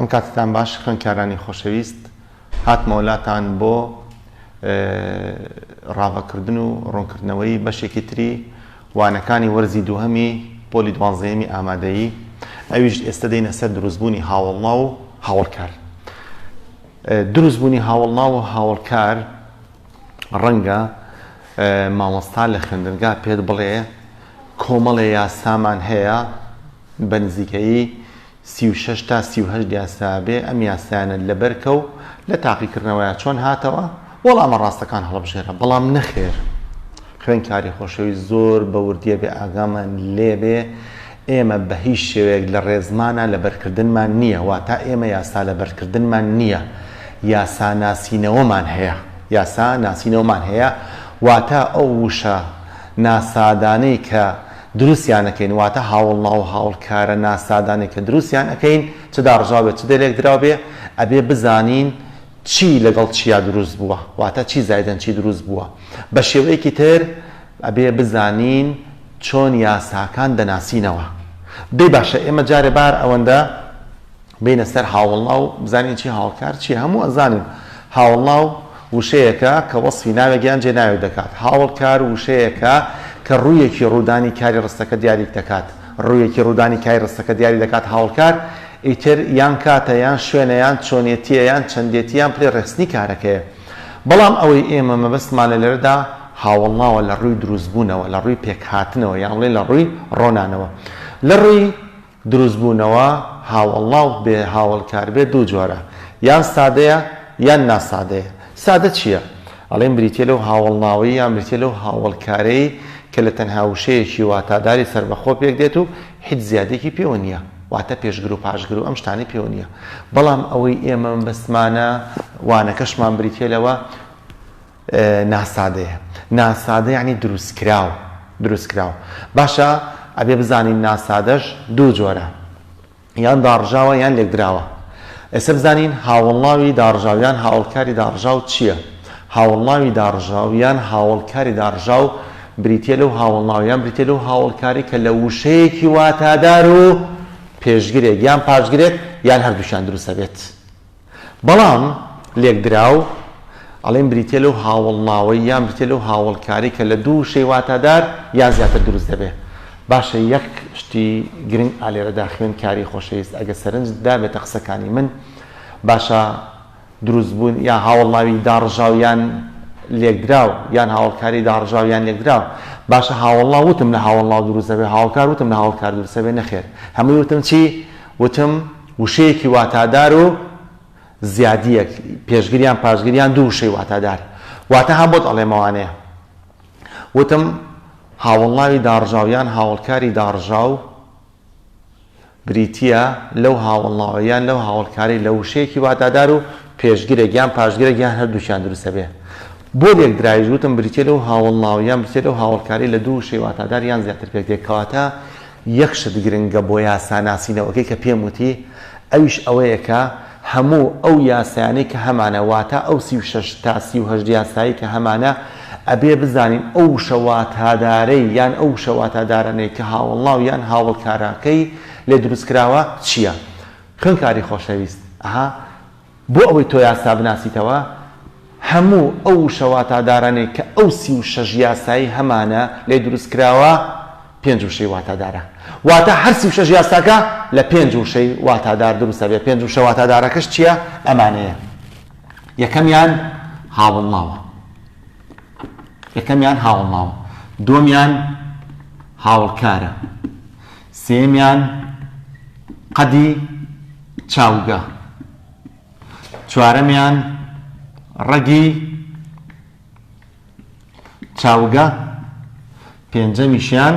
ئەم کاتتان باش خوێندکارانی خۆشەویست هاتمەوە لاتان بۆ ڕاڤەکردن و ڕوونکردنەوەی بەشێکی تری وانەکانی وەرزی دووهەمی پۆلی دوانزەیەمی ئامادەیی ئەویش ئێستا دێینە سەر دروستبوونی هاوەڵناو و هاوەڵکار دروستبوونی هاوەڵناو و هاوەڵکار ڕەنگە مامۆستا لە خوێندنگا پێت بڵێ کۆمەڵێ یاسامان هەیە بە نزیکەیی 36 تا 38 یاسا بێ ئەم یاسایانە لەبەرکە و لە تاقیکردنەوەیا چۆن هاتەوە وەڵامە ڕاستەکان هەڵبژێرە بەڵام نەخێر خوێندکاری خۆشەویست زۆر بە وردیە بێ ئاگامان لێ بێ ئێمە بە هیچ شێوەیەک لە ڕێزمانا لەبەرکردنمان نییە واتا ئێمە یاسا لەبەرکردنمان نییە یاسا ناسینەوەمان هەیە یاسا ناسینەوەمان هەیە واتا ئەو وشە ناسادانەی کە دروستیان ئەکەین واتە هاوڵناو و هاوڵکارە ناسادانەی کە دروستیان ئەکەین چ داڕژاو بێ چ لێکدراو بێ ئەبێ بزانین چی لەگەڵ چیا دروست بووە واتە چی زایدەن چی دروست بووە بە شێوەیەکی تر ئەبێ بزانین چۆن یاساکان دەناسینەوە دەی باشە ئێمە جارێ بار ئەوەندە بێینە سەر هاوەڵناو بزانین چی هاوڵکار چیە هەموو ئەزانین هاوەڵناو وشەیەکە کە وەسفی ناوێک یان جێناوێک دەکات هاوڵکار وشەیەکە کە ڕوویەکی ڕوودانی کاری ڕستەکە دیاری دەکات ڕوویەکی ڕوودانی کاری ڕستەکە دیاری دەکات هاوڵکار ئیتر یان کاتە یان شوێنە یان چۆنێتیە یان چەندێتی یان پلەی ڕێکخستنی کارەکەیە بەڵام ئەوەی ئێمە مەبەستمانە لێرەدا هاوەڵناوە لە ڕووی دروستبوونەوە لە ڕووی پێکهاتنەوە یان بڵێین لە ڕووی ڕۆنانەوە لە ڕووی دروستبوونەوە هاوەڵناو بێ هاوەڵکار بێ دوو جۆرە یان سادەیە یان ناسادەیە سادە چییە؟ ئەڵێن بریتیە لەو هاوەڵناوەی یان بریتیە لەو هاوەڵکارەی کە لە تەنها وشەیەکی واتاداری سەربەخۆ پێکدێت و هیچ زیادێکی پێوە نییە واتە پێشگر و پاشگر و ئەم شتانەی پێوە نییە بەڵام ئەوەی ئێمە مەبەستمانە وانەکەشمان بریتیە لەوە ناسادەیە ناسادە یعنی دروستکراو دروستکراو باشە ئەبێ بزانین ناسادەش دوو جۆرە یان داڕژاوە یان لێکدراوە ئێستا بزانین هاوەڵناوی داڕژاو یان هاوەڵکاری داڕژاو چییە هاوەڵناوی داڕژاو یان هاوەڵکاری داڕژاو بریتیە لەو هاوەڵناو یان بریتیە لەو هاوەڵکاری کە لە وشەیەکی واتادار و پێشگرێک یان پاشگرێک یان هەردووکیان دروست ئەبێت. بەڵام لێکدراو ئەڵێن بریتیە لەو هاوەڵناوەی یان بریتیە لەو هاوەڵکارەی کە لە دوو وشەی واتادار یان زیاتر دروست دەبێ. باشە یەک شتی گرنگ ئا لێرەدا خوێندکاری خۆشەویست ئەگەر سەرنجت دابێتە قسەکانی من باشە دروست بوون یا هاوەڵناوی داڕژاو یان لێکدراو یان هاوەڵکاری داڕژاو یان لێکدراو باشە هاوەڵناو وتم لە هاوەڵناو دروست دەبێ هاوەڵکار وتم لە هاوەڵکار دروست دەبێ نەخێر هەمووی وتم چی وتم وشەیەکی واتادار و زیادییەک، پێشگر یان پاشگر یان دوو وشەی واتادار. واتە ها بۆت ئەڵێمەوانەیە. وتم هاوەڵناوی داڕژاو یان هاوەڵکاری داڕژاو بریتییە لەو هاوەڵناوە یان لەو هاوەڵکارەی لە وشەیەکی واتادار و پێشگرێک یان پاشگرێک یان هەردووکیان دروست ئەبێ. بۆ لێکدراویش وتم بریتییە لەو هاوەڵناوە یان بریتییە لەو هاوەڵکارەی لە دوو وشەی واتادار یان زیاتر پێک دێ. کەواتە یەک شت گرنگە بۆ یاسا ناسینەوەکەی کە پێم وتی ئەویش ئەوەیە کە هەموو ئەو یاسایانەی کە هەمانە واتە ئەو 36 تا 38 یاسایی کە هەمانە ئەبێ بزانین ئەو وشە واتادارەی یان ئەو وشە واتادارانەی کە هاوەڵناو یان هاوەڵکارەکەی لێ دروست کراوە چییە؟ خوێندکاری خۆشەویست ئەها بۆ ئەوەی تۆ یاسا بناسیتەوە، هەموو ئەو وشە واتادارانەی کە ئەو 36 یاسایی هەمانە لێ دروست کراوە، پێنج وشەی واتادارە. واتە هەر 36 یاساکە لە پێنج وشەی واتادار دروست ئەبێ. پێنج وشە واتادارەکەش چییە؟ ئەمانەیە. یەکەمیان هاوەڵناوە. یەکەمیان هاوەڵناوە. دووەمیان هاوەڵکارە. سێیەمیان قەدی چاوگە. چوارەمیان ڕەگی چاوگە. پێنجەمیشیان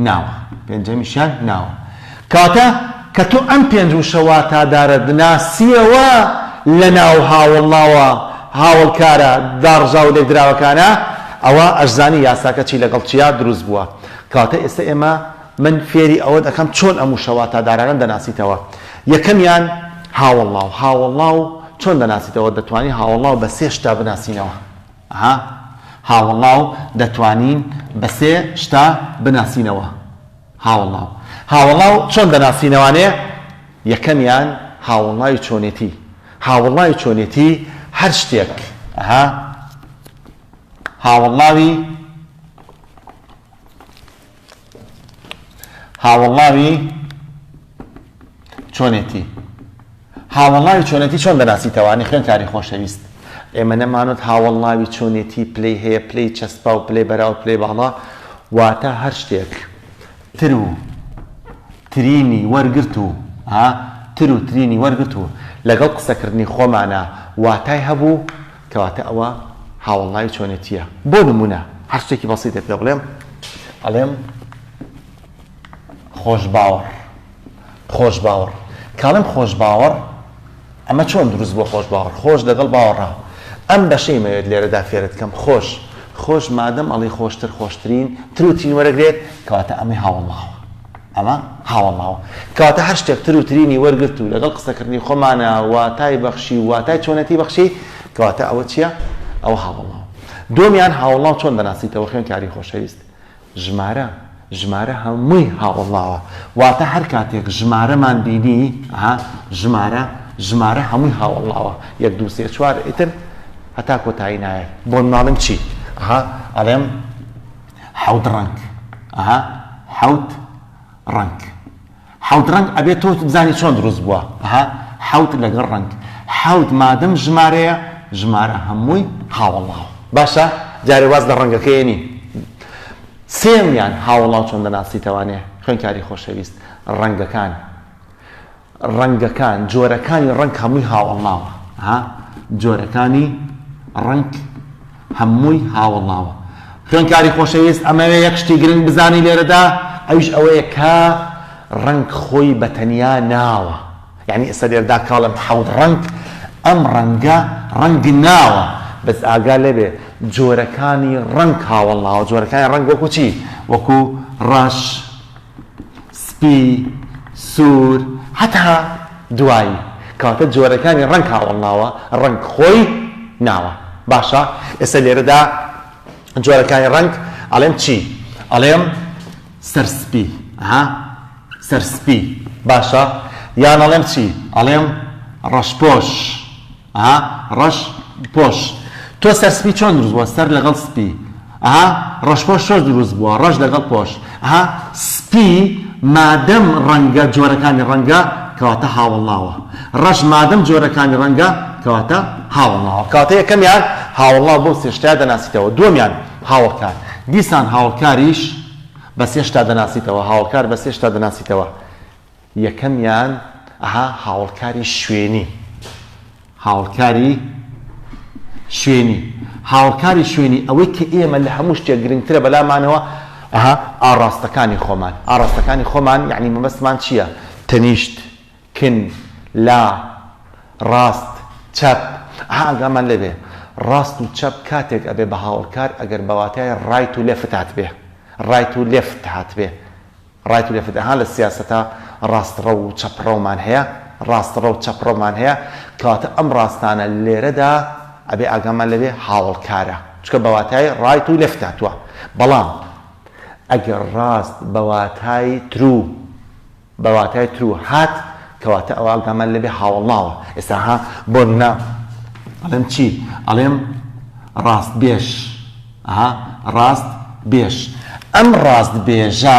ناوە. پێنجەمیشیان ناوە. کەواتە کە تۆ ئەم پێنج وشە واتادارەت ناسیەوە لە ناو هاوەڵناوە هاوەڵکارە داڕژاو و لێکدراوەکانا، ئەوا ئەشزانی یاساکە چی لەگەڵ چیا دروست بووە. کەواتە ئێستا ئێمە من فێری ئەوە دەکەم چۆن ئەم وشە واتادارانە دەناسیتەوە. یەکەمیان هاوەڵناو. هاوەڵناو چۆن دەناسیتەوە؟ دەتوانی هاوەڵناو بە سێ شتا بناسینەوە. ئەها هاوەڵناو دەتوانین بە سێ شتا بناسینەوە. هاوەڵناو. هاوەڵناو چۆن دەناسینەوانێ؟ یەکەمیان. هاوەڵناوی چۆنێتی هاوەڵناوی چۆنێتی هەر شتێک ئەها هاوەڵناوی هاوەڵناوی چۆنێتی هاوەڵناوی چۆنێتی چۆن دەناسیتەوانی خوێندکاری خۆشەویست ئێمە نەمانوت هاوەڵناوی چۆنێتی پلەی هەیە پلەی چەسپا و پلەی بەراو پلەی باڵا واتە هەر شتێک تر و ترینی وەرگرت و ها تر و ترینی وەرگرت و لەگەڵ قسەکردنی خۆمانە واتای هەبوو کەواتە ئەوە هاوەڵناوی چۆنێتییە. بۆ نموونە هەر شتێکی بەسیتە پێ بڵێم ئەڵێم خۆشباوەڕ خۆشباوەڕ کاڵێم خۆشباوەڕ ئەمە چۆن دروست بۆ خۆشباوەڕ خۆش لەگەڵ باوەڕا ئەم بەشەی مەوێت لێرەدا فێرت کەم خۆش خۆش مادەم ئەڵی خۆشتر خۆشترین تر و ترین وەرەگرێت کەواتە ئەمەی هاوەڵناوە ئەمە هاوەڵناوە. کەواتە هەر شتێک تر و ترینی وەرگرت و لەگەڵ قسەکردنی خۆمانا واتای بەخشی و واتای چۆنێتی بەخشی، کەواتە ئەوە چییە؟ ئەوە هاوەڵناوە. دووەمیان هاوەڵناو چۆن دەناسیتەوە خوێندکاری خۆشەویست؟ ژمارە، ژمارە هەمووی هاوەڵناوە. واتە هەر کاتێک ژمارەمان بینی، ئەها، ژمارە، ژمارە هەمووی هاوەڵناوە. یەک، دوو، سێ، چوار، ئیتر هەتا کۆتایی نایەت. بۆ نموونە ئەڵێم چی؟ ئەها، ئەڵێم. حەوت ڕەنگ ئەها حەوت ڕەنگ حەوت ڕەنگ ئەبێت تۆ بزانی چۆن دروست بووە ئەها حەوت لەگەڵ ڕەنگ حەوت مادەم ژمارەیە ژمارە هەمووی هاوەڵاو باشە جارێ واز لە ڕەنگەکەیەنی سێمیان هاوەڵاو چۆن دەناسیتەوانێ خوێنکاری خۆشەویست ڕەنگەکان ڕەنگەکان، جۆرەکانی ڕەنگ هەمووی هاوەڵناوە. ها جۆرەکانی ڕەنگ هەمووی هاوەڵناوە. خوێندکاری خۆشەویست ئەمەوێ یەک شتی گرنگ بزانی لێرەدا ئەویش ئەوەیە کە ڕەنگ خۆی بە تەنیا ناوە. یعنی ئێستا لێرەدا کاڵم حەوت ڕەنگ ئەم ڕەنگە ڕەنگ ناوە بەس ئاگا لێبێ جۆرەکانی ڕەنگ هاوەڵناوە جۆرەکانی ڕەنگ وەکو چی وەکو ڕەش سپی، سوور، هەتا دوایی. کەواتە جۆرەکانی ڕەنگ هاوەڵناوە، ڕەنگ خۆی ناوە. باشە ئێستا لێرەدا جۆرەکانی ڕەنگ ئەڵێم چی؟ ئەڵێم سەر سپی، ئەها سەر سپی. باشە یان ئەڵێم چی؟ ئەڵێم ڕەشپۆش. ئەها ڕەش پۆش تۆ سەر سپی چۆن دروست بووە سەر لەگەڵ سپی ئەها ڕەش پۆش چۆن دروست بووە ڕەش لەگەڵ پۆش ئەها سپی مادەم ڕەنگە جۆرەکانی ڕەنگە کەواتە هاوەڵناوە ڕەش مادەم جۆرەکانی ڕەنگە کەواتە هاوەڵناوە کەواتە یەکەمیان هاوەڵناو بەو سێ شتە دەناسیتەوە دووەمیان هاوەڵکار دیسان هاوەڵکاریش بە سێ شتە دەناسیتەوە هاوەڵکار بە سێ شتە دەناسیتەوە یەکەمیان، ئەها هاوەڵکاری شوێنی، هاوەڵکاری شوێنی، هاوەڵکاری شوێنی ئەوەی کە ئێمە لە هەموو شتێک گرنگترە بەلامانەوە، ئەها ئاڕاستەکانی خۆمان، ئاڕاستەکانی خۆمان یەعنی مەبەستمان چییە؟ تەنیشت، کن، لا، ڕاست، چەپ، ئەها ئاگامان لێ بێ ڕاست و چەپ کاتێک ئەبێ بە هاوەڵکار ئەگەر بە واتای right و left هاتبێ، right و left هاتبێ، right و left ئەها لە سیاسەتا ڕاستڕەو و چەپڕەومان هەیە ڕاستڕەو و چەپڕەومان هەیە کەواتە ئەم ڕاستانە لێرەدا ئەبێ ئاگامان لێبێ هاوەڵکارە چونکە بە واتای right و left هاتووە بەڵام ئەگەر ڕاست بە واتای true بە واتای true هات کەواتە ئەوە ئاگامان لێبێ هاوەڵناوە ئێستا ها بۆ نمونە ئەڵێم چی ئەڵێم ڕاستبێژ ئەها ڕاست بێژ ئەم ڕاست بێژە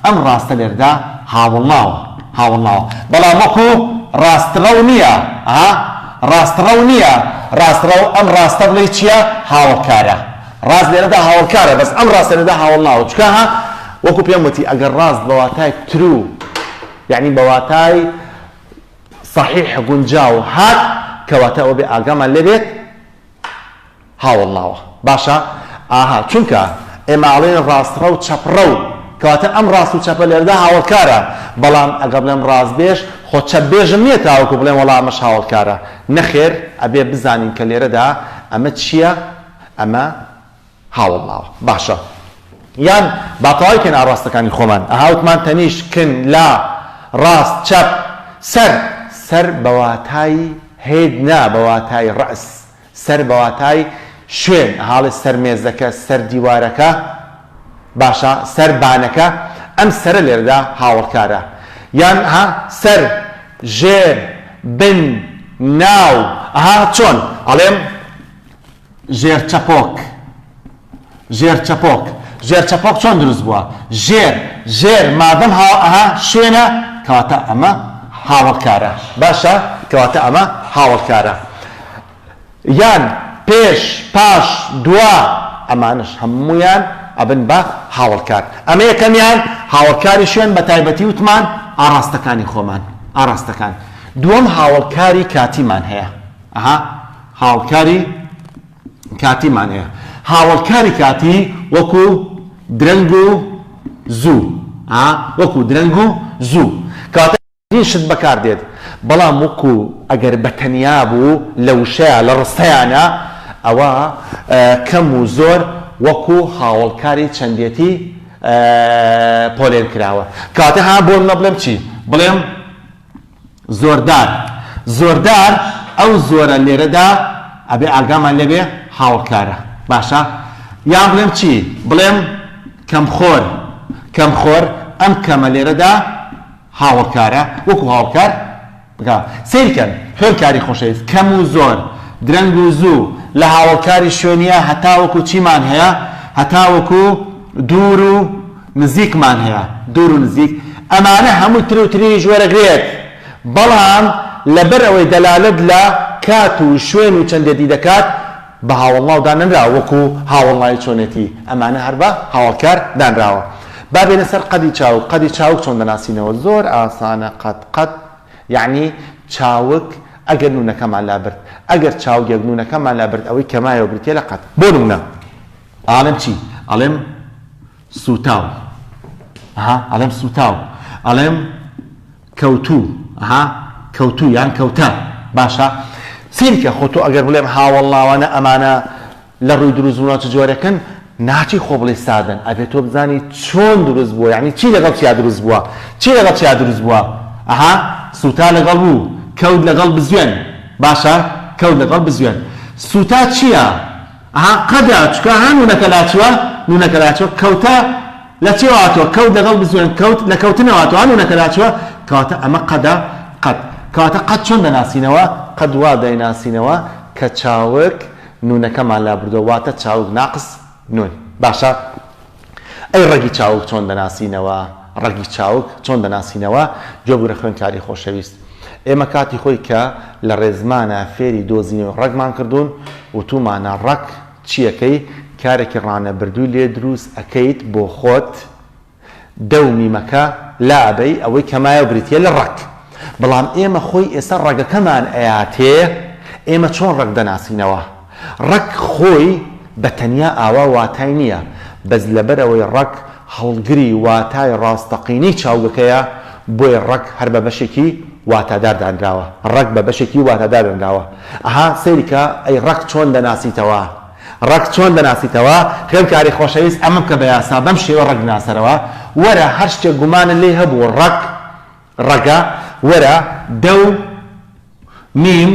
ئەم ڕاستە لێردا هاوڵناوە هاوڵناوە بەڵام وەکو ڕاستڕەو نییە ئەها ڕاستڕەو نییە ڕاستڕەو ئەم ڕاستە بڵێی چییە هاوڵکارە ڕاست لێرەدا هاوڵکارە بەس ئەم ڕاستە لێرەدا هاوڵناوە چونکە ها وەکو پێم وتی ئەگەر ڕاست بە واتای true یعنی بە واتای صحیح گونجاو هات کەواتە ئەوە بێ ئاگامان لێ بێت هاوەڵناوە باشە ئاها چونکە ئێمە ئەڵێین ڕاستڕەو چەپڕەو کەواتە ئەم ڕاست و چەپە لێرەدا هاوەڵکارە بەڵام ئەگەر بڵێم ڕاستبێژ خۆ چەپبێژم نییە تاوەکو بڵێم وەڵا ئەمەش هاوەڵکارە نەخێر ئەبێ بزانین کە لێرەدا ئەمە چییە ئەمە هاوەڵناوە باشە یان با تەواوی کەین ئاڕاستەکانی خۆمان ئەها وتمان تەنیشت کن لا ڕاست چەپ سەر سەر بە واتای head نا بە واتای ڕەئس سەر بە واتای شوێن، ئەهاڵێ سەر مێزەکە، سەر دیوارەکە، باشە سەر بانەکە، ئەم سەرە لێرەدا هاوەڵکارە. یان ها سەر، ژێر، بن، ناو. ئەها چۆن؟ ئەڵێم ژێرچەپۆک. ژێرچەپۆک. ژێرچەپۆک چۆن دروست بووە؟ ژێر، ژێر مادەم هاو ئەها شوێنە، کەواتە ئەمە هاوەڵکارە. باشە؟ کەواتە ئەمە هاوەڵکارە. یان پێش، پاش، دوا، ئەمانەش هەموویان ئەبن بە هاوەڵکار. ئەمە یەکەمیان هاوەڵکاری شوێن بە تایبەتی وتمان ئاڕاستەکانی خۆمان، ئاڕاستەکان. دووەم هاوەڵکاری کاتیمان هەیە. ئەها هاوەڵکاری کاتیمان هەیە. هاوەڵکاری کاتی وەکو درەنگ و زوو. ئا وەکو درەنگ و زوو. کەواتە. چەندین شت بەکار دێت بەڵام وەکو ئەگەر بە تەنیا بوو لە وشەیا لە ڕستەیانا ئەوە کەم و زۆر وەکو هاوەڵکاری چەندێتی پۆلێن کراوە کەواتە ها بۆ نمونە بڵێم چی بڵێم زۆردار زۆردار ئەو زۆرە لێرەدا ئەبێ ئاگامان لێبێ هاوەڵکارە باشە یان بڵێم چی بڵێم کەمخۆر کەمخۆر ئەم کەمە لێرەدا هاوەڵکارە وەکو هاوەڵکار بکە سەیرکەن خوێندکاری خۆشەویست کەم و زۆر درەنگ و زوو لە هاوەڵکاری شوێنیە هەتاوەکو چیمان هەیە هەتاوەکو دوور و نزیکمان هەیە دوور و نزیک ئەمانە هەمووی تر و تریش وەرەگرێت بەڵام لەبەر ئەوەی دەلالەت لە کات و شوێن و چەندێتی دەکات بە هاوەڵناو دانەنراوە وەکو هاوەڵناوی چۆنێتی، ئەمانە هەر بە هاوەڵکار دانراوە. با بێینە سەر قەدی چاوگ، قەدی چاوگ چۆن دەناسینەوە؟ زۆر ئاسانە قەد، قەد یەعنی چاوگ ئەگەر نوونەکەمان لابرد، ئەگەر چاوگێک نوونەکەمان لابرد ئەوەی کە مایەوە بریتیە لە قەد. بۆ نموونە ئەڵێم چی؟ ئەڵێم سووتاو، ئەها ئەڵێم سووتاو، ئەڵێم. کەوتوو ها کەوتوو یان کەوتە باشە سەیرکە خۆ تۆ ئەگەر بڵێم هاوەڵناوانە ئەمانە لە ڕووی دروست بوونەوە چ جۆرێکن ناچی خۆ بڵێی سادەن ئەبێ تۆ بزانی چۆن دروست بووە یعنی چی لەگەڵ چیا دروست بووە چی لەگەڵ چیا دروست بووە ئەها سووتا لەگەڵ بوو کەوت لەگەڵ بزوێن باشە کەوت لەگەڵ بزوێن سووتا چییە ئەها قەدە چکە ها نونەکە لاچوە نونەکە لاچوە کەوتە لە چیەوە هاتوە کەوت لەگەڵ بزوێن کەوت لە کەوتنەوە هاتوە ها نونەکە لاچوە کەواتە ئەمە قەدە قەد کەواتە قەد چۆن دەناسینەوە قەد وا دەیناسینەوە کە چاوگ نونەکەمان لابردوە واتە چاوگ ناقس نون باشە ئەی ڕەگی چاوگ چۆن دەناسینەوە؟ ڕەگی چاوگ چۆن دەناسینەوە؟ گوێ بگرە خوێندکاری خۆشەویست ئێمە کاتی خۆی کە لە ڕێزمانا فێری دۆزینەوەی ڕەگمان کردوون وتومانە ڕەگ چیەکەی کارێکی ڕانەبردووی لێ دروست ئەکەیت بۆ خۆت دە و میمەکە لا ئەبەی ئەوەی کە مایەوە بریتیە لە ڕەگ بەڵام ئێمە خۆی ئێستا ڕەگەکەمان ئەیاتێ ئێمە چۆن ڕەگ دەناسینەوە؟ ڕەگ خۆی بە تەنیا ئاوا واتای نییە، بەس لەبەرئەوەی ڕەگ هەڵگری واتای ڕاستەقینەی چاوگەکەیە، بۆیە ڕەگ هەر بە بەشێکی واتادار دانراوە. ڕەگ بە بەشێکی واتادار دانراوە. ئەها سەیری کە ئەی ڕەگ چۆن دەناسیتەوە؟ ڕەگ چۆن دەناسیتەوە؟ خوێندکاری خۆشەویست ئەمە بکە بە یاسا، بەم شێوە ڕەگ بناسەرەوە. وەرە هەر شتێک گومانت لێی هەبوو ڕەگ ڕەگە وەرە دە و میم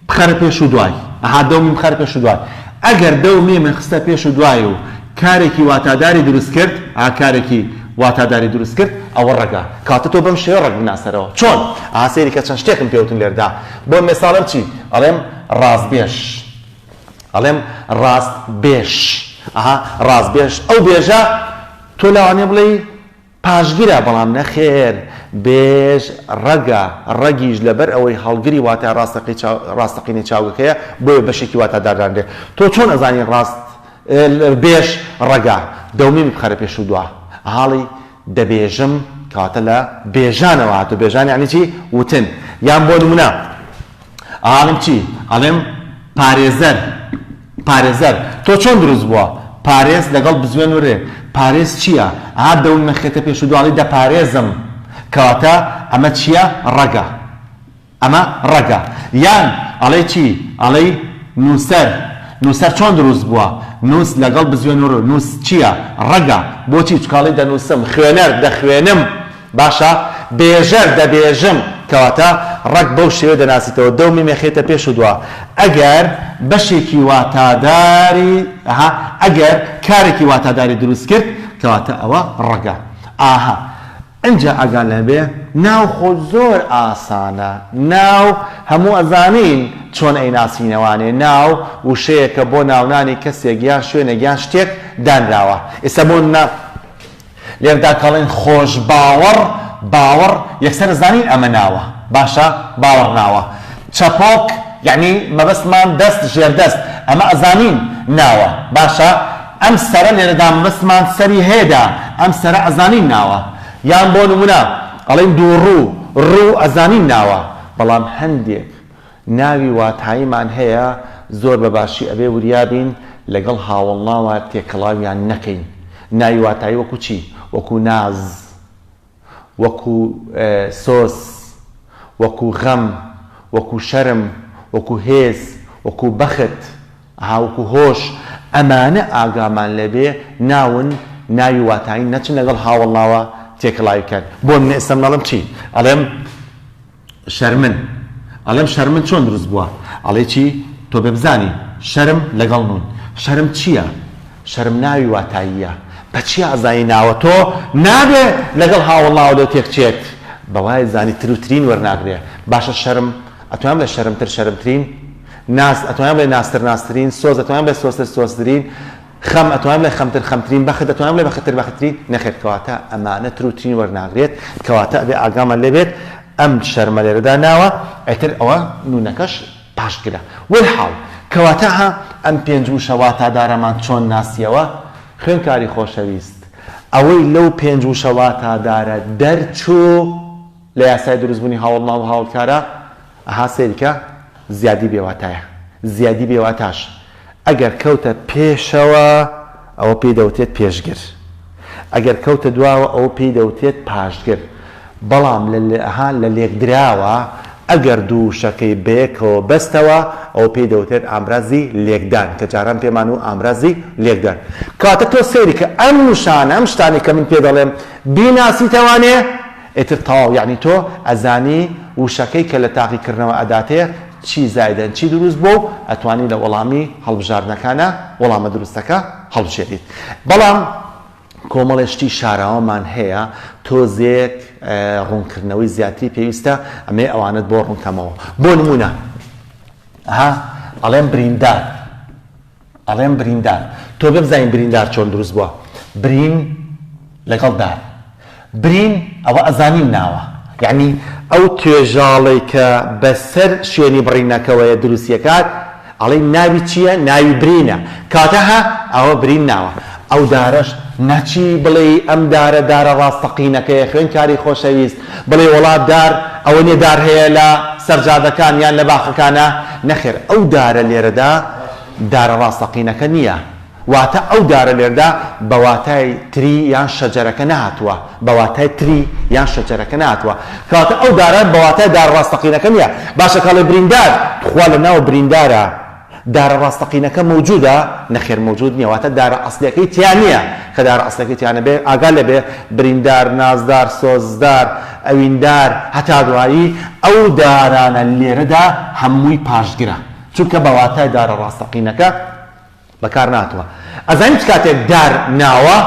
بخەرە پێش و دوای ئەها دە و میم بخەرە پێش و دوای ئەگەر دە و میمت خستە پێش و دوای و کارێکی واتاداری دروست کرد ئا کارێکی واتاداری دروست کرد ئەوە ڕەگە کەواتە تۆ بەم شێوە ڕەگ بناسەرەوە چۆن ئەها سەیری کە چەند شتێکم پێ وتن لێردا بۆ مێساڵ ئەڵێم چی ئەڵێم ڕاستبێژ ئەڵێم ڕاست بێژ ئەها ڕاستبێژ ئەو بێژە تۆ لەوانەیە بڵێی پاشگرە، بەڵام نەخێر، بێژ، ڕەگە، ڕەگیش لەبەر ئەوەی هەڵگری واتای ڕاستەقی چاو ڕاستەقینەی چاوگەکەیە، بۆیە بەشێکی واتادار دانرێ. تۆ چۆن ئەزانی ڕاست بێژ، ڕەگە؟ دەومیمی بخەرە پێش و دوا. ئەهاڵی دەبێژم، کەواتە لە بێژانەوە هاتووە، بێژان یانی چی؟ وتن. یان بۆ نموونە. ئەڵێم چی؟ ئەڵێم پارێزەر، پارێزەر. تۆ چۆن دروست بووە؟ پارێز لەگەڵ بزوێن و رێ. پارێز چییە؟ ئەها دەوم نەخێتە پێش و دواڵی دەپارێزم. کەواتە ئەمە چییە؟ ڕەگە. ئەمە ڕەگە. یان ئەڵێی چی؟ ئەڵێی نووسەر. نووسەر چۆن دروست بووە؟ نووس لەگەڵ بزوێن و ر. نووس چییە؟ ڕەگە. بۆچی؟ چونکە ئەڵێی دەنووسم. خوێنەر، دەخوێنم. باشە بێژەر دەبێژم کەواتە ڕەگ بەو شێوەیە دەناسیتەوە دەو میمێ خەیتە پێش و دوا ئەگەر بەشێکی واتاداری ئەها ئەگەر کارێکی واتاداری دروست کرد کەواتە ئەوە ڕەگە ئاها. ئنجا ئاگان لەبێ ناو خۆ زۆر ئاسانە ناو هەموو ئەزانین چۆن ئەیناسینەوانێ ناو وشەیەکە بۆ ناونانی کەسێک یان شوێنێک یان شتێک دانراوە ئێستا بۆ نمونە لێردا کەڵێن خۆش باوەڕ باوەڕ یەکسەر ئەزانین ئەمە ناوە باشە باوەڕ ناوە چەپۆک یەعنی مەبەستمان دەست ژێردەست ئەمە ئەزانین ناوە باشە ئەم سەرە لێرەدا مەبەستمان سەری هەیەدا ئەم سەرە ئەزانین ناوە یان بۆ نمونە ئەڵێین دووڕوو ڕوو ئەزانین ناوە بەڵام هەندێک ناوی واتاییمان هەیە زۆر بە باشی ئەبێ وریا بین لەگەڵ هاوەڵناوە تێکەڵاویان نەکەین ناوی واتایی وەکو چی وەکو ناز وەکو سۆز، وەکو غەم، وەکو شەرم، وەکو هێز، وەکو بەخت، ئەها وەکو هۆش، ئەمانە ئاگامان لێبێ ناون، ناوی واتایین نەچن لەگەڵ هاوەڵناوە تێکەڵاوی بکەن. بۆ نمونە ئێستا من ئەڵێم چی؟ ئەڵێم شەرمن، ئەڵێم شەرمن چۆن دروست بووە؟ ئەڵێی چی؟ تۆ بێ بزانی شەرم لەگەڵ نون. شەرم چییە؟ شەرم ناوی واتاییە. بە چیا ئەزانی ناوە؟ تۆ نابێ لەگەڵ هاوەڵناوە لۆ تێک چێت. بە وای زانی تر و ترین وەرناگرێ. باشە شەرم ئەتوانم بڵێ شەرمتر شەرمترین؟ ناز ئەتوانم بڵێ نازتر نازترین؟ سۆز ئەتوانم بڵێ سۆزتر سۆزترین؟ خەم ئەتوانم بڵێ خەمتر خەمترین؟ بەخت ئەتوانم بڵێ بەختتر بەختترین؟ نەخێر کەواتە ئەمانە تر و ترین وەرناگرێت. کەواتە ئەبێ ئاگامان لێ بێت ئەم شەرمە لێرەدا ناوە ئیتر ئەوە نونەکەش پاشگرە. وەلحاڵ کەواتە ها ئەم پێنج وشە واتادارەمان چۆن ناسیەوە؟ خوێندکاری خۆشەویست ئەوەی لەو پێنج وشە واتادارە دەرچوو لە یاسای دروستبوونی هاوەڵناو و هاوەڵکارە ئەها سەیرکە زیادی بێواتایە زیادی بێواتاش ئەگەر کەوتە پێشەوە ئەوە پێی دەوترێت پێشگر ئەگەر کەوتە دواوە ئەوە پێی دەوترێت پاشگر بەڵام لە ها لە لێکدراوە ئەگەر دوو وشەکەی بەیەکەوە بەستەوە ئەوە پێی دەوترێت ئامرازی لێکدان کە جاران پێمان و ئامرازی لێکدان کەواتە تۆ سەیری کە ئەم وشانە ئەم شتانەی کە من پێ دەڵێم بیناسیتەوانێ ئیتر تەواو یەعنی تۆ ئەزانی وشەکەی کە لە تاقیکردنەوە ئەداتێ چی زایدەن چی دروست بووە و ئەتوانی لە وەڵامی هەڵبژاردنەکانا وەڵامە دروستەکە هەڵبژێریت بەڵام کۆمەڵێ شتی شاراوەمان هەیە تۆزێک ڕوونکردنەوەی زیاتری پێویستە ئەمەیە ئەوانەت بۆ ڕوونکەمەوە بۆ نمونە ها ئەڵێم بریندار ئەڵێم بریندار تۆ بێ بزانین بریندار چۆن دروست بووە برین لەگەڵ دار برین ئەوە ئەزانین ناوە یەعنی ئەو توێژاڵەی کە بەسەر شوێنی بڕینەکەوەیە دروستیەکات ئەڵێی ناوی چیە ناوی برینە کەواتە ها ئەوە برین ناوە ئەو دارەش نەچی بڵێی ئەم دارە دارە ڕاستەقینەکەیە خوێندکاری خۆشەویست بڵێی وەڵا دار ئەوە نیە دار هەیە لە سەر جادەکان یان لە باخەکانا نەخێر ئەو دارە لێرەدا دارە ڕاستەقینەکە نیە واتە ئەو دارە لێردا بە واتای تری یان شەجەرەکە نەهاتووە، بە واتای تری یان شەجەرەکە نەهاتووە. کەواتە ئەو دارە بە واتای دارە ڕاستەقینەکە نییە. باشە کە ئەڵێ بریندار، تخوا لە ناو بریندارا دارە ڕاستەقینەکە مەوجودە؟ نەخێر مەوجود نییە، واتە دارە ئەسڵیەکەی تیا نییە. کە دارە ئەسڵیەکەی تیا نەبێ ئاگا لێ بێ بریندار، نازدار، سۆزدار، ئەویندار، هەتا دوایی ئەو دارانە لێرەدا هەمووی پاشگرە. چونکە بە واتای دارە ڕاستەقینەکە بەکار ناتوە. ئەزانی چ کاتێک دار ناوە؟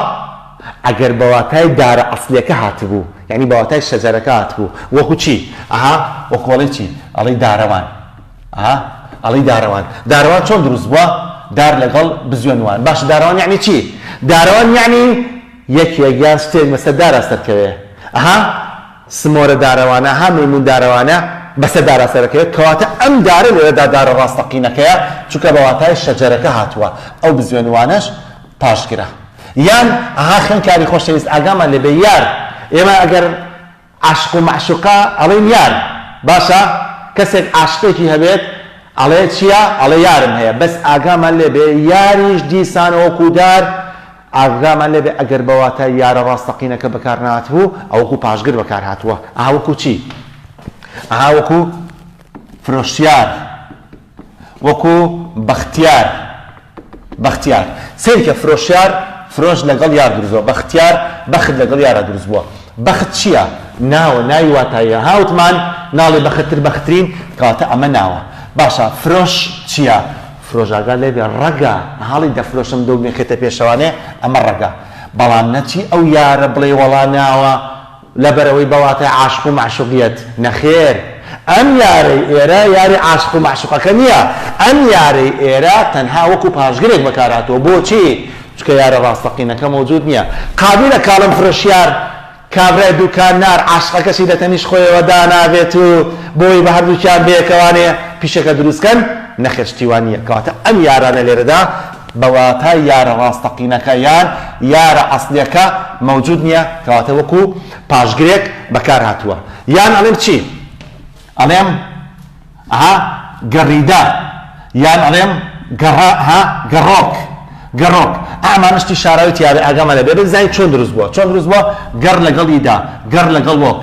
ئەگەر بە واتای دارە ئەسلیەکە هاتبوو یانی بە واتای شەجەرەکە هاتبوو وەکو چی؟ ئەها وەکو ئەڵێی چی؟ ئەڵێی دارەوان ئەها ئەڵێی دارەوان دارەوان چۆن دروست بووە؟ دار لەگەڵ بزوێن وان باشە دارەوان یانی چی؟ دارەوان یانی یەکێک یان شتێک بەسەر دارا سەرکەوێ ئەها سمۆرە دارەوانە ها مەیموون دارەوانە بەسەر دارا سەرەکەوێت کەواتە ئەم دارە لێرەدا دارە ڕاستەقینەکەیە چونکە بە واتای شەجەرەکە هاتووە ئەو بزوێنوانەش پاشگرە یان ئەها خوێندکاری خۆشەویست ئاگامان لێ بێ یار ئێمە ئەگەر عاشق و مەعشوقە ئەڵێین یار باشە کەسێک عاشقێکی هەبێت ئەڵێ چیە ئەڵێ یارم هەیە بەس ئاگامان لێ بێ یاریش دیسان وەکو دار ئاگامان لێ بێ ئەگەر بە واتای یارە ڕاستەقینەکە بەکار نەهاتبوو ئەوە وەکو پاشگر بەکار هاتووە ئەها وەکو چی ئەها وەکو فرۆشیار وەکو بەختیار بەختیار سەیرکە فرۆشیار فرۆش لەگەڵ یار دروست بووە بەختیار بەخت لەگەڵ یارا دروست بووە بەخت چییە ناوە ناوی واتاییە ها وتمان ناڵێ بەختتر بەختترین کەواتە ئەمە ناوە باشە فرۆش چییە فرۆش ئاگات لێ بێ ڕەگە هاڵی دەفرۆشم دەو مێخێتە پێشەوانێ ئەمە ڕەگە بەڵام نەچی ئەو یارە بڵێ وەڵا ناوە. لەبەرئەوەی بە واتای عاشق و مەعشوق یەت، نەخێر ئەم یارەی ئێرە یاری عاشق و مەعشوقەکە نییە، ئەم یارەی ئێرە تەنها وەکو پاشگرێک بەکارهاتووە، بۆچی؟ چونکە یارە ڕاستەقینەکە مەوجود نییە. قابیلە کاڵم فرۆشیار کابرای دوکاندار عاشقەکەشی لە تەنیشت خۆیەوە دانابێت و بۆی بە هەردووکیان بەیەکەوانێ پیشەکە دروست کەن؟ نەخێر شتی وا نییە. کەواتە ئەم یارانە لێرەدا بە واتای یارە ڕاستەقینەکە یان یارە ئەسڵیەکە مەوجود نییە، کەواتە وەکو پاشگرێک بەکار هاتووە. یان ئەڵێم چی؟ ئەڵێم ئەها گەڕیدە یان ئەڵێم گەڕە ها گەڕۆک گەڕۆک ئا ئەمانە شتی شاراوی تیاوێ ئاگامان لێ بێ بزانین چۆن دروست بووە چۆن دروست بووە گەڕ لەگەڵ یدا گەڕ لەگەڵ وۆک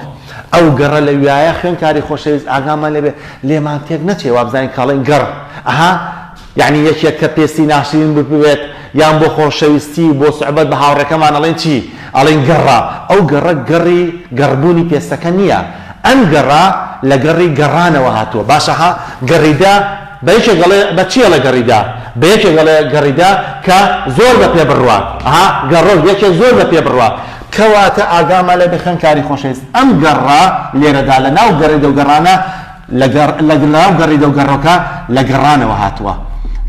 ئەو گەڕە لە ویایە خوێنکاری خۆشەویست ئاگامان لێ بێ لێمان تێک نەچێ وابزانین کاڵێن گەڕ ئەها یەعنی یەکێک کە پێستی ناشرین ببێت یان بۆ خۆشەویستی و بۆ سوعبەت بە هاوڕێکەمان ئەڵێین چی؟ ئەڵێین گەڕە. ئەو گەڕە گەڕی گەڕبوونی پێستەکە نییە. ئەم گەڕە لە گەڕی گەڕانەوە هاتووە. باشە ها گەڕیدە بە یەکێک ئەڵێ بە چی ئەڵێ گەڕیدە؟ بە یەکێک ئەڵێ گەڕیدە کە زۆر بە پێ بڕوات. ها گەڕۆک یەکێک زۆر بە پێ بڕوات. کەواتە ئاگامان لێ بێ خوێندکاری خۆشەویست ئەم گەڕە لێرەدا لە ناو گەڕیدە و گەڕانە لە گەڕ لە ناو گەڕیدە و گەڕۆکە لە گەڕانەوە هاتووە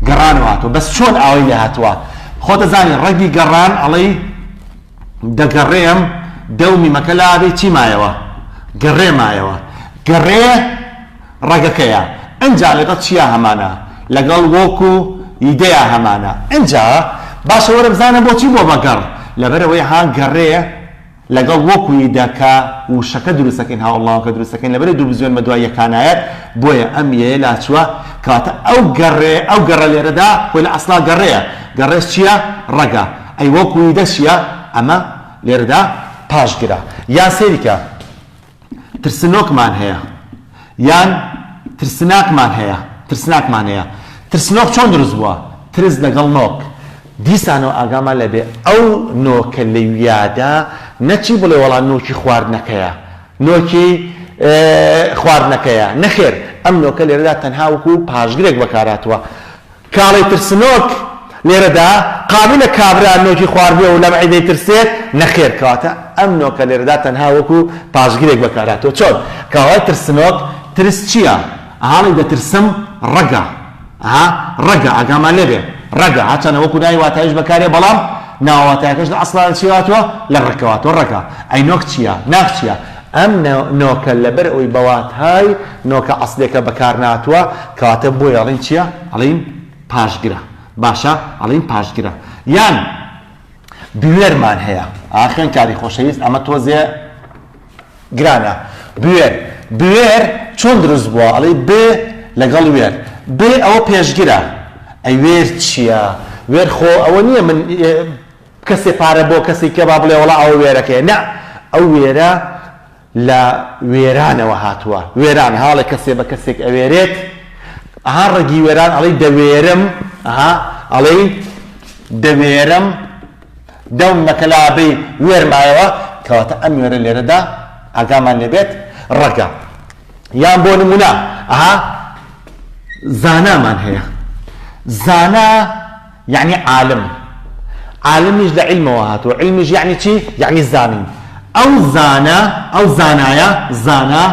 گەڕانەوە هاتووە بەس چۆن ئاوای لێ هاتووە خۆت دەزانی ڕەگی گەڕان ئەڵێی دەگەڕێم دە و میمەکە لابەی چی مایەوە گەڕێ مایەوە گەڕێ ڕەگەکەیە ئنجا لەگەڵ چیا هەمانە لەگەڵ وۆک و یدەیا هەمانە ئنجا باشە وەرە بزانە بۆچی بووە بە گەڕ لەبەرئەوەی ها گەڕێ لەگەڵ وەکو ی دا کە وشەکە دروست دەکەین هاوەڵناوەکە دروست دەکەین لەبەرئ دوو بزوێن بە دوای یەکانایەت بۆیە ئەم یەیە لاچووە کەواتە ئەو گەڕێ ئەو گەڕە لێرەدا خۆی لە ئەسڵا گەڕێیە گەڕێش چییە ڕەگە ئەی وەکو ی دە چییە ئەمە لێرەدا پاشگرە یان سەیری کە ترسنۆکمان هەیە یان ترسناکمان هەیە ترسناکمان هەیە ترسنۆک چۆن دروست بووە ترس لەگەڵ نۆک دیسانەوە ئاگامان لێبێ ئەو نۆکە لەویادا نەچی بڵێ وەڵا نۆکی خواردنەکەیە نۆکی خواردنەکەیە نەخێر ئەم نۆکە لێرەدا تەنها وەکو پاشگرێک بەکارهاتووە کاڵەی ترسنۆک لێرەدا قابیلە کابرا نۆکی خواردبێ و لەم عیبەی ترسێت؟ نەخێر کەواتە ئەم نۆکە لێرەدا تەنها وەکو پاشگرێک بەکارهاتووە چۆن؟ کاڵای ترسنۆک ترس چییە؟ ئەها ڵێی دەترسم ڕەگە ئەها ڕەگە ئاگامان لێبێ ڕەگە هەرچەندە وەکو ناوی واتاییش بەکارێ بەڵام ناوە واتایەکەش لە ئەسڵا لە چیەوە هاتووە؟ لە ڕەگەوە هاتووە ڕەگە ئەی نۆک چییە؟ ناک چییە؟ ئەم نۆکە لەبەر ئەوەی بە واتای نۆکە ئەسڵیەکە بەکار نەهاتووە کەواتە بۆیە ئەڵێین چیە؟ ئەڵێین پاشگرە باشە ئەڵێین پاشگرە یان بوێرمان هەیە ئا خوێندکاری خۆشەویست ئەمە تۆزێ گرانە بوێر بوێر چۆن دروست بووە ئەڵێی ب لەگەڵ وێر ب ئەوە پێشگرە ئەی وێر چییە وێر خۆ ئەوە نییە من کەسێ پارە بۆ کەسی کە با بڵێ وەڵا ئەوە وێرەکەیە نا ئەو وێرە لە وێرانەوە هاتووە وێران هاڵێ کەسێ بە کەسێک ئەوێرێت ئەها ڕەگی وێران ئەڵێی دەوێرم ئەها ئەڵێی دەوێرم دەوم مەکە لابەی وێر مایەوە کەواتە ئەم وێرە لێرەدا ئاگامان لێبێت ڕەگە یان بۆ نمونە ئەها زانامان هەیە زانا یەعنی عالم، عالمیش لە عیلمەوە هاتووە، عیلمیش یەعنی چی؟ یەعنی زانین. ئەو زانا، ئەو زانایە، زانا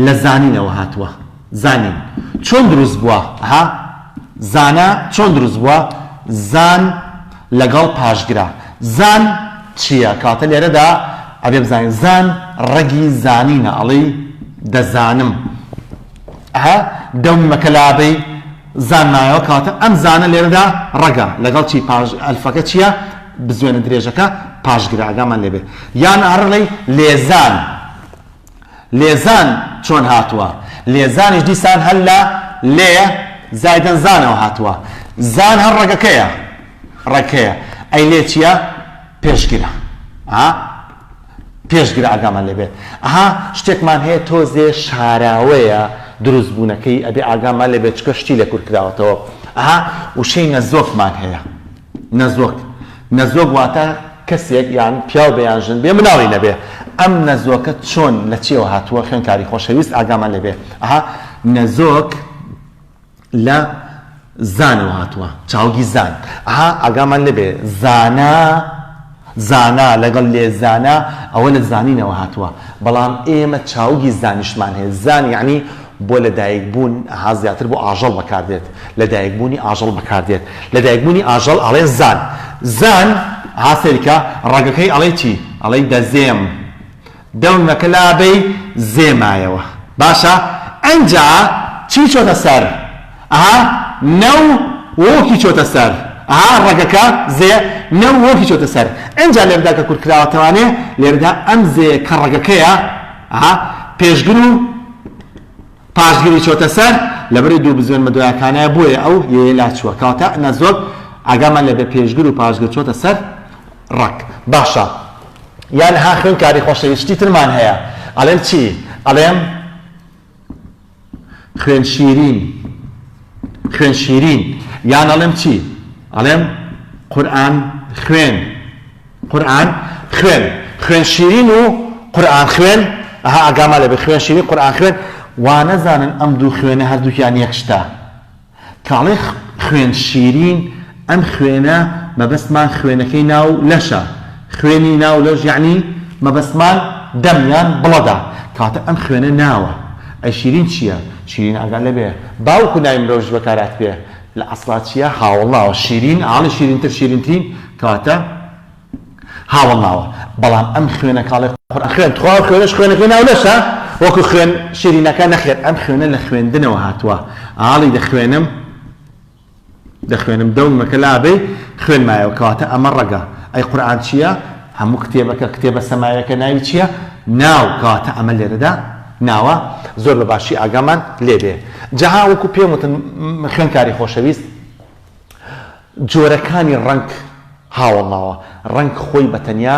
لە زانینەوە هاتووە، زانین. چۆن دروست بووە؟ ها؟ زانا چۆن دروست بووە؟ زان لەگەڵ پاشگرە. زان چییە؟ کەواتە لێرەدا ئەبێ بزانین زان ڕەگی زانینە، ئەڵێی دەزانم. ئه دەومی مەکە لابەی زان مایەوە کەواتە ئەم زانە لێرەدا ڕەگە لەگەڵ چی پاش ئەلفەکە چییە بزوێنە درێژەکە پاشگرە ئاگامان لێبێ یان ئەڕڵی لێزان لێزان چۆن هاتووە لێزانیش دیسان هەر لە لێ زایدەن زانەوە هاتووە زان هەر ڕەگەکەیە ڕەگەکەیە ئەی لێ چییە پێشگرە ئا پێشگرە ئاگامان لێ بێت ئەها شتێکمان هەیە تۆزێ شاراوەیە دروست بوونەکەی ئەبێ ئاگامان لێ بێت چونکە شتی لێ کورت کراوەتەوە ئەها وشەی نەزۆکمان هەیە نەزۆک نەزۆک واتە کەسێک یان پیاو بێ یان ژن بێ مناڵی نەبێ ئەم نەزۆکە چۆن لە چیەوە هاتووە خوێنکاری خۆشەویست ئاگامان لێ بێ ئەها نەزۆک لە زانەوە هاتووە چاوگی زان ئەها ئاگامان لێبێ زانا. زانا لەگەڵ لێزانا ئەوە لە زانینەوە هاتووە بەڵام ئێمە چاوگی زانیشمان هەیە زان یەعنی بۆ لەدایک بوون ئەها زیاتر بۆ ئاژەڵ بەکاردێت لەدایک بوونی ئاژەڵ بەکاردێت لەدایک بوونی ئاژەڵ ئەڵێن زان زان ئەها سەیرکە ڕەگەکەی ئەڵێی چی ئەڵێی دەزێم دەونەکە لابەی زێ مایەوە باشە ئەنجا چی چۆتە سەر ئەها نەو وۆکی چۆتە سەر ئەها ڕەگەکە زێ نەو وۆکی چۆتە سەر ئەنجا لێرەدا کە کورت کراوەتەوانێ لێرەدا ئەم زێ کە ڕەگەکەیە ئەها پێشگر و پاشگری چۆتە سەر لەبەری دوو بزوێن مەدۆیاکانایە بۆیە ئەو یەیە لاچووە کەواتە نەزۆک ئاگامان لێبێ پێشگر و پاشگر چۆتە سەر ڕەگ باشە یان ها خوێندکاری خۆشەویست شتی ترمان هەیە ئەڵێم چی ئەڵێم خوێن شیرین خوێن شیرین یان ئەڵێم چی ئەڵێم قورئان خوێن قورئان خوێن خوێن شیرین و قورئان خوێن ئەها ئاگامان لێبێ خوێن شیرین قورئان خوێن وانەزانن ئەم دوو خوێنە هەردووکیان یەک شتە کاڵێ خوێن شیرین ئەم خوێنە مەبەستمان خوێنەکەی ناو لەشە خوێنی ناو لەش یەعنی مەبەستمان دەم یان بڵەدە کەواتە ئەم خوێنە ناوە ئەی شیرین چیە شیرین ئاگات لێبێ باوک و ناوی مرۆڤیش بەکارهاتبێ لە ئەسڵا چیە هاوەڵناوە شیرین ئاڵی شیرینتر شیرینترین کەواتە هاوەڵناوە بەڵام ئەم خوێنە کاڵێ قورئان خوێن تخوا ئەو خوێنەش خوێنەکەی ناو لەشە وەکو خوێن شیرینەکە نەخێر ئەم خوێنە لە خوێندنەوە هاتووە ئاڵی دەخوێنم دەخوێنم دەومەکە لابەی خوێن مایەوە کەواتە ئەمە ڕەگە ئەی قورئان چییە هەموو کتێبەکە کتێبە سەماویەکە ناوی چییە ناو کەواتە ئەمە لێرەدا ناوە زۆر بە باشی ئاگامان لێبێ جا وەکو پێم وتن خوێنکاری خۆشەویست جۆرەکانی ڕەنگ هاوەڵناوە، ڕەنگ خۆی بە تەنیا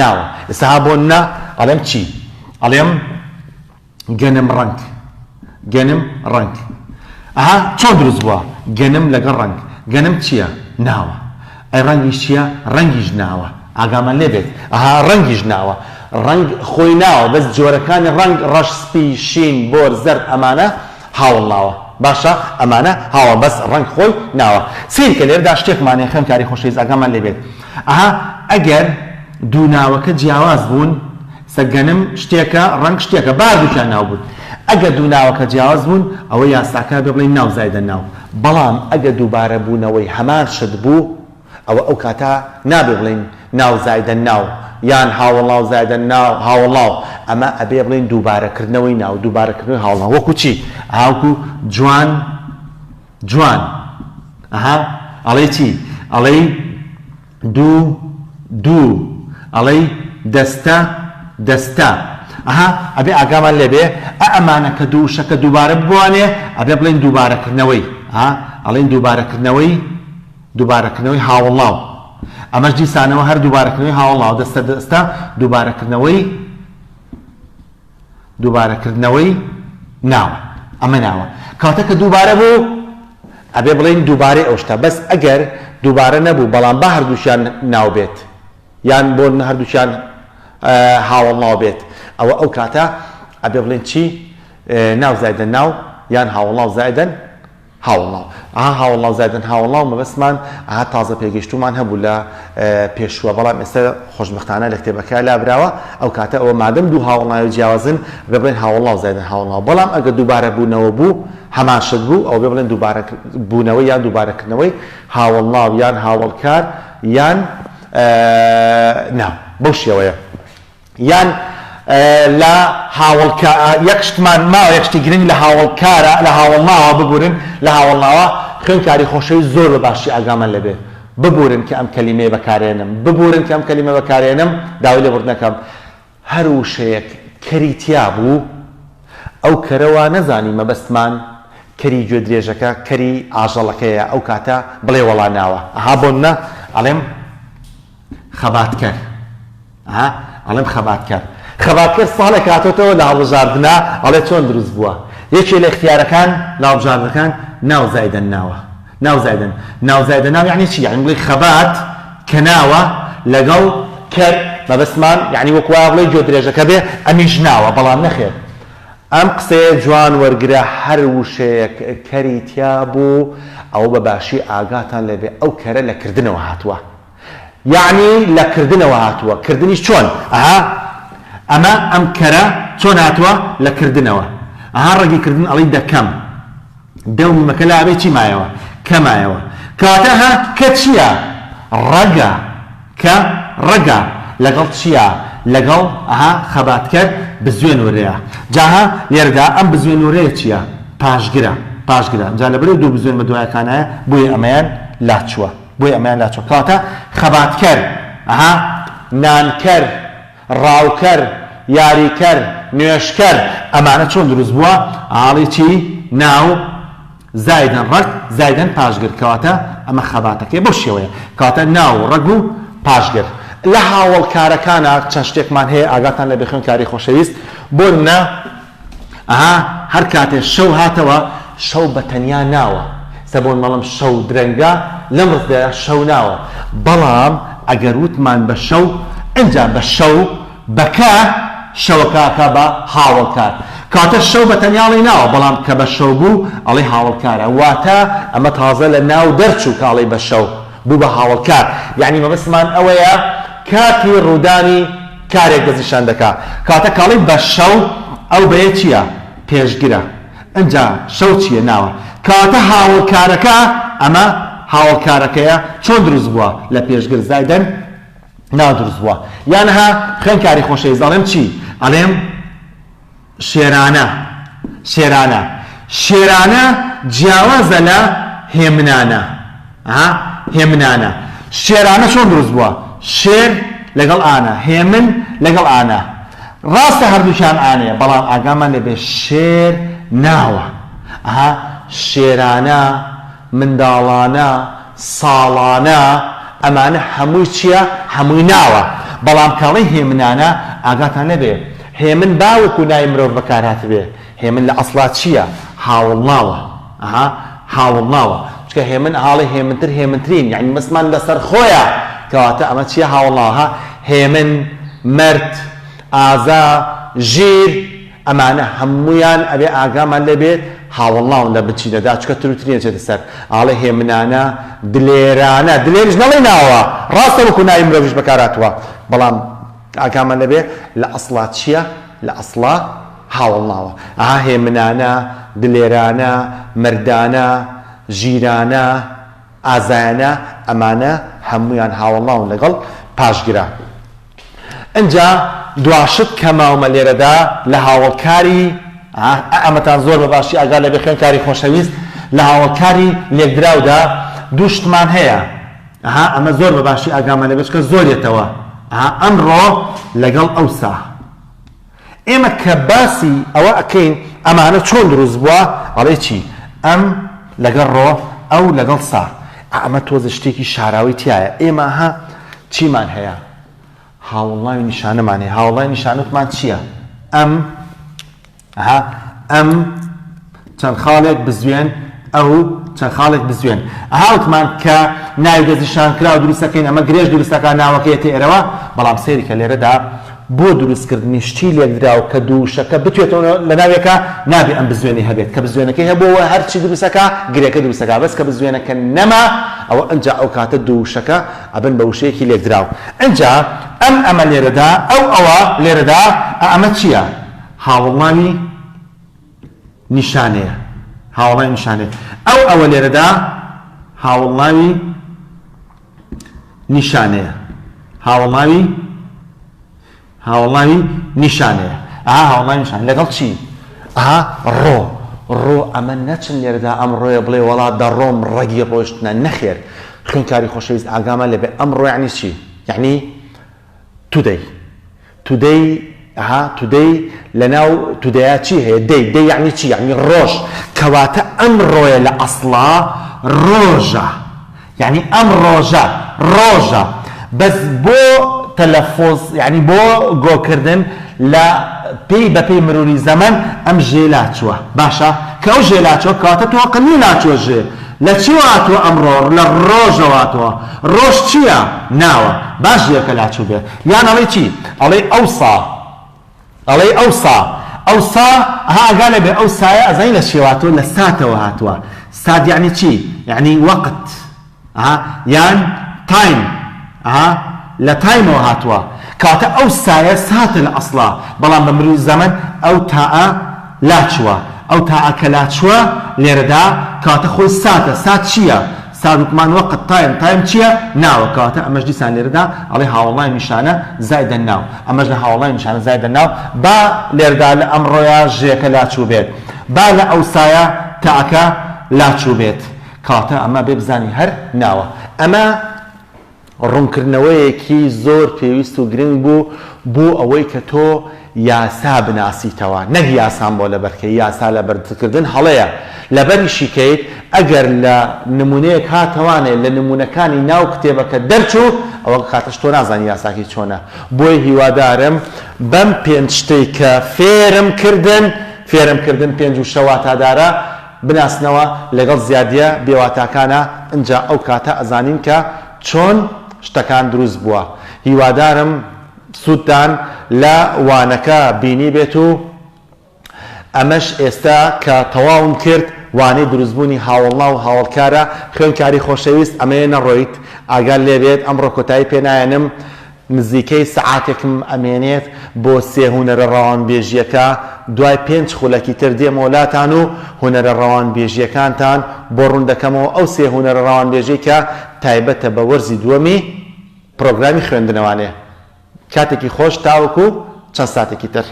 ناوە. ئێستا ها بۆ نمونە ئەڵێم چی؟ ئەڵێم گەنم ڕەنگ، گەنم ڕەنگ. ئەها چۆن دروست بووە؟ گەنم لەگەڵ ڕەنگ. گەنم چییە؟ ناوە. ئەی ڕەنگیش چییە؟ ڕەنگیش ناوە. ئاگامان لێ بێت. ئەها ڕەنگیش ناوە. ڕەنگ خۆی ناوە، بەس جۆرەکانی ڕەنگ ڕەش، سپی، شین، بۆر، زەرد ئەمانە هاوەڵناوە باشە ئەمانە هاوە بەس ڕەنگ خۆی ناوە سەیر کە لێرەدا شتێکمان هەیە خوێندکاری خۆشەویست ئاگامان لێ بێت ئەها ئەگەر دوو ناوەکە جیاواز بوون سە گەنم شتێکە ڕەنگ شتێکە با هەردووکیان ناو بوون ئەگەر دوو ناوەکە جیاواز بوون ئەوە یاساکە بێ بڵێین ناو زایدە ناو بەڵام ئەگەر دووبارە بوونەوەی هەمان شت بوو ئەوە ئەو کاتە نابێ بڵێین ناو زایدە ناو یان هاوەڵناو زایدە ناو هاوەڵناو ئەمە ئەبێ بڵێین دووبارە کردنەوەی ناو دووبارە کردنەوەی هاوەڵناو وەکو چی ئەها وەکو جوان جوان ئەها ئەڵێی چی ئەڵێی دوو دوو ئەڵێی دەستە دەستە ئەها ئەبێ ئاگامان لێبێ ئە ئەمانە کە دوو وشەکە دووبارە ببوانێ ئەبێ بڵێین دووبارە کردنەوەی ئا ئەڵێین دووبارە کردنەوەی دووبارەکردنەوەی هاوەڵناو، ئەمەش دیسانەوە هەر دووبارەکردنەوەی هاوەڵناوە، دەستە دەستە دووبارەکردنەوەی دووبارەکردنەوەی ناوە، ئەمە ناوە. کەواتە کە دووبارە بوو ئەبێ بڵێین دووبارەی ئەو شتە، بەس ئەگەر دووبارە نەبوو بەڵام با هەردووکیان ناو بێت یان بۆ هەردووکیان هاوەڵناو بێت ئەوە ئەو کاتە ئەبێ بڵێین چی؟ ناو زایدەن ناو یان هاوەڵناو زایدەن هاوەڵناو ئەها هاوەڵناو زایدن هاوەڵناو مەبەستمان ئەها تازە پێگەیشتوومان هەبوو لە پێشووە بەڵام ئێستا خۆشبەختانە لە کتێبەکە لابراوە ئەو کاتە ئەوە مادەم دوو هاوەڵناوی جیاوازن ئەبێ بڵێن هاوەڵناو زایدن هاوەڵناو بەڵام ئەگەر دووبارە بوونەوە بوو هەمان شت بوو ئەوە بێ بڵێن دووبارە بوونەوەی یان دووبارەکردنەوەی هاوەڵناو یان هاوەڵکار یان ناو بەو شێوەیە. یان لە هاوەڵکا یەک شتمان ماوە یەک شتی گرنگ لە هاوەڵکارە لە هاوەڵناوە ببورن لە هاوەڵناوە خوێندکاری خۆشەویست زۆر بە باشی ئاگامان لێ بێ ببورن کە ئەم کەلیمەیە بەکارێنم ببورن کە ئەم کەلیمە بەکارێنم داوای لێبوردنەکەم هەر وشەیەک کەری تیا بوو ئەو کەرە وا نەزانی مەبەستمان کەری گوێ درێژەکە کەری ئاژەڵەکەیە ئەو کاتە بڵێ وەڵا ناوە ئەها بۆنمونە ئەڵێم خەباتکەر ئا ئەڵێم خەباتکەر خەباتکەر ساڵێک هاتۆتەوە لە هەڵبژاردنا ئەڵێ چۆن دروست بووە یەکێ لە ئیختیارەکان لە هەڵبژاردنەکان ناو زایدەن ناوە ناو زایدەن ناو زایدە ناو یعنی چی یعنی بڵێ خەبات کە ناوە لەگەڵ کەر مەبەستمان یعنی وەکو وایە بڵێ گوێ درێژەکە بێ ئەمیش ناوە بەڵام نەخێر ئەم قسەیە جوان وەرگرە هەر وشەیەک کەری تیا بوو ئەوە بە باشی ئاگاتان لێبێ ئەو کەرە لە کردنەوە هاتووە. یەعنی لە کردنەوە هاتووە، کردنیش چۆن؟ ئەها ئەمە ئەم کەرە چۆن هاتووە؟ لە کردنەوە. ئەها ڕەگی کردن ئەڵێی دەکەم. دە و میمەکە لابەی چی مایەوە؟ کە مایەوە. کەواتە ها کە چییە؟ ڕەگە. کە ڕەگە. لەگەڵ چییە؟ لەگەڵ ئەها خەباتکەر بزوێن و رێیە. جا ها لێرەدا ئەم بزوێن و رێیە چییە؟ پاشگرە. پاشگرە. جا لەبەرئەوەی دوو بزوێن بە دوایەکانایە بۆیە ئەمەیان لاچووە. بۆیە ئەمەیان لاچووە. کەواتە خەباتکەر، ئەها نانکەر، ڕاوکەر، یاریکەر، نوێژکەر، ئەمانە چۆن دروست بووە؟ ئاڵی چی؟ ناو، زایدەن ڕەگ، زایدەن پاشگر، کەواتە ئەمە خەباتەکەی بەو شێوەیە. کەواتە ناو، ڕەگ و پاشگر. لە هاوەڵکارەکانا چەند شتێکمان هەیە ئاگاتان لێ بێ خوێندکاری خۆشەویست، بۆ نمونە، ئەها هەر کاتێ شەو هاتەوە شەو بە تەنیا ناوە سە بۆن مەڵم شەو درەنگە لەم ڕستەیا شەو ناوە بەڵام ئەگەر وتمان بە شەو ئنجا بە شەو بە کە شەوەکە ئەکا بە هاوەڵکار کەواتە شەو بە تەنیا ئەڵێی ناوە بەڵام کە بە شەو بوو ئەڵێی هاوەڵکارە واتە ئەمە تازە لە ناو دەرچوو کە ئەڵێی بە شەو بوو بە هاوەڵکار یەعنی مەبەستمان ئەوەیە کاتی ڕوودانی کارێک دەستنیشان دەکا کەواتە کاڵی بە شەو ئەو بەیە چیە پێشگرە ئنجا شەو چیە ناوە کەواتە هاوەڵکارەکە ئەمە هاوەڵکارەکەیە چۆن دروست بووە لە پێشگر زایدەن ناو دروست بووە یان ها خوێندکاری خۆشەویست ئەڵێم چی ئەڵێم شێرانە شێرانە شێرانە جیاوازە لە هێمنانە ها هێمنانە شێرانە چۆن دروست بووە شێر لەگەڵ ئانە هێمن لەگەڵ ئانە ڕاستە هەردووکیان ئانەیە بەڵام ئاگامان لێ بێ شێر ناوە ئەها شێرانە منداڵانە، ساڵانە، ئەمانە هەمووی چیە؟ هەمووی ناوە. بەڵام کاڵی هێمنانە ئاگاتان نەبێ هێمن با وەکو ناوی مرۆڤ بەکار هاتبێ، هێمن لە ئەسڵا چیە؟ هاوڵناوە. ئەها هاوڵناوە. چونکە هێمن ئاڵێ هێمنتر هێمنترین یەعنی مەبەستمان لەسەر خۆیە. کەواتە ئەمە چیە؟ هاوڵناوە. ها هێمن، مەرد، ئازا، ژیر. ئەمانە هەموویان ئەبێ ئاگامان لێ بێت هاوەڵناون لە بنچینەدا چونکە تروترین ئەچێتە سەر ئاڵێ هێمنانە دلێرانە دلێریش نەڵێی ناوە ڕاستە وەکو ناوی مرۆڤیش بەکارهاتووە بەڵام ئاگامان لێ بێ لە ئەسڵا چییە لە ئەسڵا هاوەڵناوە ئەها هێمنانە دلێرانە مەردانە ژیرانە ئازایانە ئەمانە هەموویان هاوەڵناون لەگەڵ پاشگرا. ئنجا دوا شت کە ماومە لێرەدا لە هاوەڵکاری ئا ئەمەتان زۆر بە باشی ئاگا لێبێ خوێندکاری خۆشەویست لە هاوەڵکاری لێکدراودا دوو شتمان هەیە ئەها ئەمە زۆر بە باشی ئاگامان لێبێ چونکە زۆر یەتەوە ئەها ئەمڕۆ لەگەڵ ئەوسا ئێمە کە باسی ئەوە ئەکەین ئەمانە چۆن دروست بووە ئەڵێ چی ئەم لەگەڵ ڕۆ ئەو لەگەڵ سا ئەمە تۆزە شتێکی شاراوەی تیایە ئێمە ها چیمان هەیە هاوڵناوی نیشانەمان هەیە هاوڵناوی نیشانەتمان چییە ئەم ئەها ئەم چەند خاڵێک بزوێن ئەو چەند خاڵێک بزوێن ئەها وتمان کە ناوی دەستنیشانکراو دروستەکەین ئەمە گرێش دروستەکە ناوەکەی یەتە ئێرەوە بەڵام سەیری کە لێرەدا بۆ دروستکردنی شتی لێکدراو کە دوو وشەکە بتوێتەوە لە ناوێکا نابێ ئەم بزوێنەی هەبێت کە بزوێنەکەی هەبووەوە هەرچی دروستەکە گرێکە دروستەکە بەس کە بزوێنەکە نەما ئەوە ئنجا ئەو کاتە دوو وشەکە ئەبن بە وشەیەکی لێکدراو ئنجا ئەم ئەمە لێرەدا ئەو ئەوە لێرەدا ئە ئەمە چییە هاوەڵناوی نیشانەیە هاوەڵناوی نیشانەیە ئەو ئەوە لێرەدا هاوەڵناوی نیشانەیە هاوەڵناوی هاوەڵناوی نیشانەیە ئەها هاوەڵناوی نیشانە لەگەڵ چی ئەها ڕۆ ڕۆ ئەمە نەچن لێرەدا ئەم ڕۆیە بڵێ وەڵا دەڕۆم ڕەگی ڕۆیشتنە نەخێر خوێندکاری خۆشەویست ئاگامان لێبێ ئەم ڕۆ یعنی چی یعنی today today ئەها today لەناو today ا چی هەیە day day یەعنی چی یەعنی ڕۆژ کەواتە ئەمڕۆیە لە ئەسڵا ڕۆژە یەعنی ئەم ڕۆژە ڕۆژە بەس بۆ تەلەفوز یەعنی بۆ گۆکردن لە پێی بە پێی مروری زەمەن ئەم ژێ لاچووە باشە کە ئەو ژێ لاچووە کەواتە تۆ ئەقل نیە لاچووە ژێ لە چیوە هاتووە ئەمڕۆ لە ڕۆژەوە هاتووە ڕۆژ چییە ناوە باش ژێکە لاچووبێ یان ئەڵێی چی ئەڵێی ئەوسا ئەڵێی ئەوسا ئەوسا ئەها ئاگا لێ بێ ئەو سایە ئەزانی لە چیەوە هاتووە لە ساتەوە هاتووە سات یەعنی چی یەعنی وەقت ئەها یان time ئەها. لە تایمەوە هاتووە کەواتە ئەو سایە ساتە لە ئەسڵا بەڵام بە مروری زەمەن ئەو تاءە لاچووە ئەو تاءە کە لاچووە لێرەدا کەواتە خۆی ساتە سات چییە؟ سات وتمان وەقت time time چییە؟ ناوە کەواتە ئەمەش دیسان لێرەدا ئەڵێ هاوەڵناوی نیشانە زائیدە ناو ئەمەش لە هاوەڵناوی نیشانە زائیدە ناو با لێرەدا لە ئەمڕۆیا ژێکە لاچووبێت با لە ئەوسایا تاءەکە لاچووبێت کەواتە ئەمە بێ بزانی هەر ناوە ئەمە ڕوونکردنەوەیەکی زۆر پێویست و گرنگ بوو بۆ ئەوەی کە تۆ یاسا بناسیتەوە نەک یاسام بۆ لەبەرکەی یاسا لەبەرکردن هەڵەیە لەبەریشی کەیت ئەگەر لە نمونەیەک هاتەوانێ لە نمونەکانی ناو کتێبەکە دەرچوو ئەوە کاتەش تۆ نازانی یاساکەی چۆنە بۆیە هیوادارم بەم پێنج شتەی کە فێرم کردن فێرم کردن پێنج وشە واتادارە بناسنەوە لەگەڵ زیادیە بێواتاکانا ئنجا ئەو کاتە ئەزانین کە چۆن شتەکان دروست بووە هیوادارم سوودتان لە وانەکە بینیبێت و ئەمەش ئێستا کە تەواوم کرد وانەی دروستبوونی هاوەڵناو و هاوەڵکارە خوێندکاری خۆشەویست ئەمەیە نەڕۆیت ئاگات لێبێت ئەمڕۆ کۆتایی پێنایەنم نزیکەی سەعاتێکم ئەمێنێت بۆ سێ هونەرە ڕەوانبێژییەکە، دوای پێنج خولەکی تر دێمەوە لاتان و هونەرە ڕەوانبێژییەکانتان بۆ ڕوون دەکەمەوە، ئەو سێ هونەرە ڕەوانبێژیەی کە تایبەتە بە وەرزی دووەمی پڕۆگرامی خوێندنەوانێ. کاتێکی خۆش تاوەکو چەند ساتێکی تر.